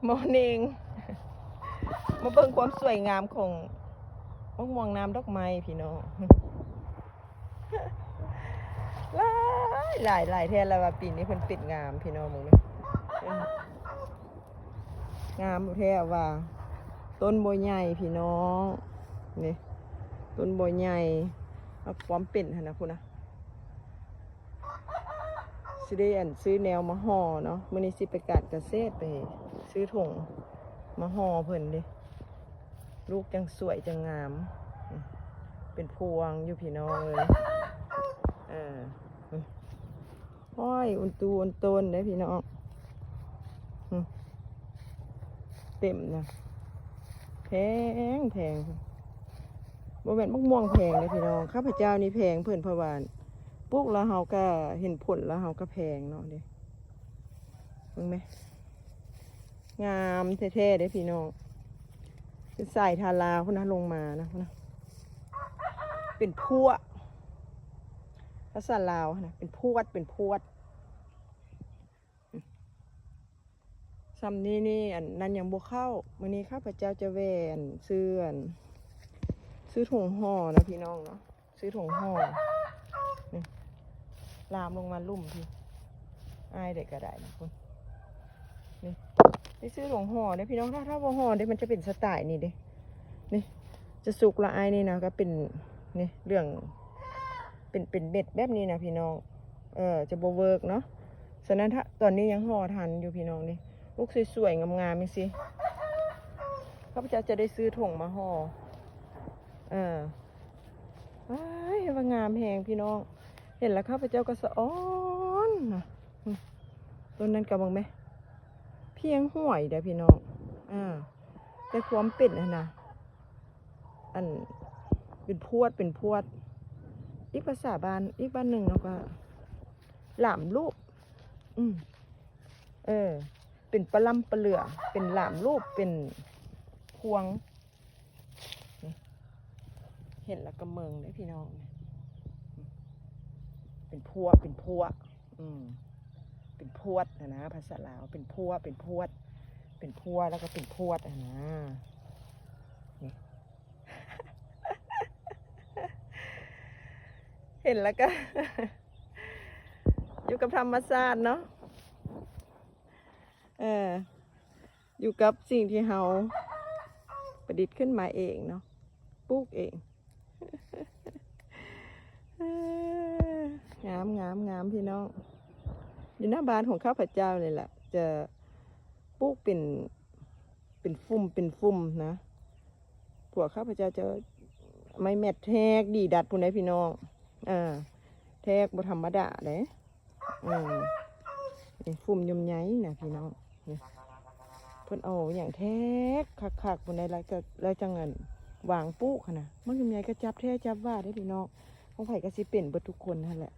Morning ມາເບິ່ງຄວາມສວຍງາມຂອງໝາກມ່ວງນ້ຳດອກໄມ້ພີ່ນ້ອງ ຫຼາຍ ຫຼາຍ ຫຼາຍແທ້ລະວ່າ ປີນີ້ເພິ່ນເປັດງາມພີ່ນ້ອງ ເບິ່ງເດີ ເອີ ງາມແທ້ວ່າ ຕົ້ນບໍ່ໃຫຍ່ພີ່ນ້ອງ ນີ້ ຕົ້ນບໍ່ໃຫຍ່ ເອົາຄວາມເປັນຫັ້ນນະ ພຸ້ນນະ. ຊິໄດ້ອັນຊື້ແນວມາຫໍ່ເນາະ ມື້ນີ້ຊິໄປການກະເສດ ໄປຊື້ຖົງມາຫໍ່ເພິ່ນເດ້ ລູກຈັ່ງສວຍຈັ່ງງາມ ເປັນພວງຢູ່ພີ່ນ້ອງເອີຍ ເອີ ໂອ້ຍ ອຸນຕູອຸນໂຕນເດ້ພີ່ນ້ອງ ເຕັມນະ ແພງ ແພງ ບໍ່ແມ່ນໝາກມ່ວງແພງເດ້ພີ່ນ້ອງ ຂ້າພະເຈົ້ານີ້ແພງເພິ່ນ ເພາະວ່າ ປູກແລ້ວເຮົາກະເຫັນຜົນ ແລ້ວເຮົາກະແພງເນາະເດ້ ເບິ່ງແມ ງາມແທ້ໆເດ້ພີ່ນ້ອງ ເປັນສາຍທາລາພຸ້ນນະ ລົງມານະ ພຸ້ນນະ ເປັນພວກ ພາສາລາວຫັ້ນນະ ເປັນພວດ ເປັນພວດ. ຊ່ຳນີ້ນີ້ ອັນນັ້ນຍັງບໍ່ເຂົ້າ ມື້ນີ້ຂ້າພະເຈົ້າຈະແວ່ນຊື້ອັນ ຊື້ຖົງຫໍ່ນະພີ່ນ້ອງເນາະ ຊື້ຖົງຫໍ່ ນີ້ ລາມລົງມາລຸ່ມພີ້ ອ້າຍໃດກະໄດ້ນະ ພຸ້ນ ນີ້ ໄດ້ຊື້ຖົງຫໍ່ເດ້ພີ່ນ້ອງ ຖ້າ ຖ້າບໍ່ຫໍ່ເດ້ ມັນຈະເປັນສະໄຕນີ້ເດ້ ນີ້ ຈະສຸກລະ ອ້າຍນີ້ນະ ກະເປັນ ນີ້ ເຫຼືອງ ເປັນ ເປັນເມັດແບບນີ້ນະພີ່ນ້ອງ ເອີ ຈະບໍ່ເວີກເນາະ ສະນັ້ນ ຖ້າ ຕອນນີ້ຍັງຫໍ່ທັນຢູ່ພີ່ນ້ອງນີ້ ລູກສວຍໆ ງາມໆ ຈັ່ງຊີ້ ຂ້າພະເຈົ້າຈະໄດ້ຊື້ຖົງມາຫໍ່ ເອີ ວ້າຍ ວ່າງາມແຮງພີ່ນ້ອງ ເຫັນແລ້ວຂ້າພະເຈົ້າກະສະອອນນະ ອື ຕົ້ນນັ້ນກະເບິ່ງແມ ພຽງຫວຍເດ້ພີ່ນ້ອງ ເອີ ແຕ່ຄວາມເປັນຫັ້ນນະ ອັນ ເປັນພວດ ເປັນພວດ ອີກພາສາບ້ານ ອີກບ້ານໜຶ່ງເນາະ ກະຫຼາມລູບ ອື ເອີ ເປັນປະລ່ຳປະເຫຼືອ ເປັນຫຼາມລູບ ເປັນພວງ ນີ້ ເຫັນແລ້ວກະເມິງເດ້ພີ່ນ້ອງ ເປັນພວດ ເປັນພວດ ອື ເປັນພວດຫັ້ນນະ ພາສາລາວ ເປັນພວດ ເປັນພວດ ເປັນພວດ ແລ້ວກະເປັນພວດຫັ້ນນະ ນີ້ ເຫັນແລ້ວກະ ຢູ່ກັບທຳມະຊາດເນາະ ເອີ ຢູ່ກັບສິ່ງທີ່ເຮົາປະດິດຂຶ້ນມາເອງເນາະ ປູກເອງ ເອີ ງາມ ງາມ ງາມ ພີ່ນ້ອງ ຢູ່ໜ້າບ້ານຂອງຂ້າພະເຈົ້ານີ້ແຫຼະ ຈະປູກເປັນ ເປັນຟຸ່ມ ເປັນຟຸ່ມນະ ພວກຂ້າພະເຈົ້າຈະ ໄມ້ແມັດແທກດີດັດພຸ້ນໃດພີ່ນ້ອງ ເອີ ແທກບໍ່ທຳມະດາເດ້ ອື ນີ້ ຟຸ່ມຍ່ອມໃຫຍ່ນະພີ່ນ້ອງ ນີ້ ເພິ່ນເອົາຫຍັງແທກຄັກໆ ພຸ້ນໃດ ແລ້ວກະ ແລ້ວຈັ່ງອັນ ວາງປູກຫັ້ນນະ ໝາກຍ່ອມໃຫຍ່ກະຈັບແທ້ຈັບວ່າເດ້ພີ່ນ້ອງ ຂອງໃຜກະຊິເປັນເບິດທຸກຄົນຫັ້ນແຫຼະ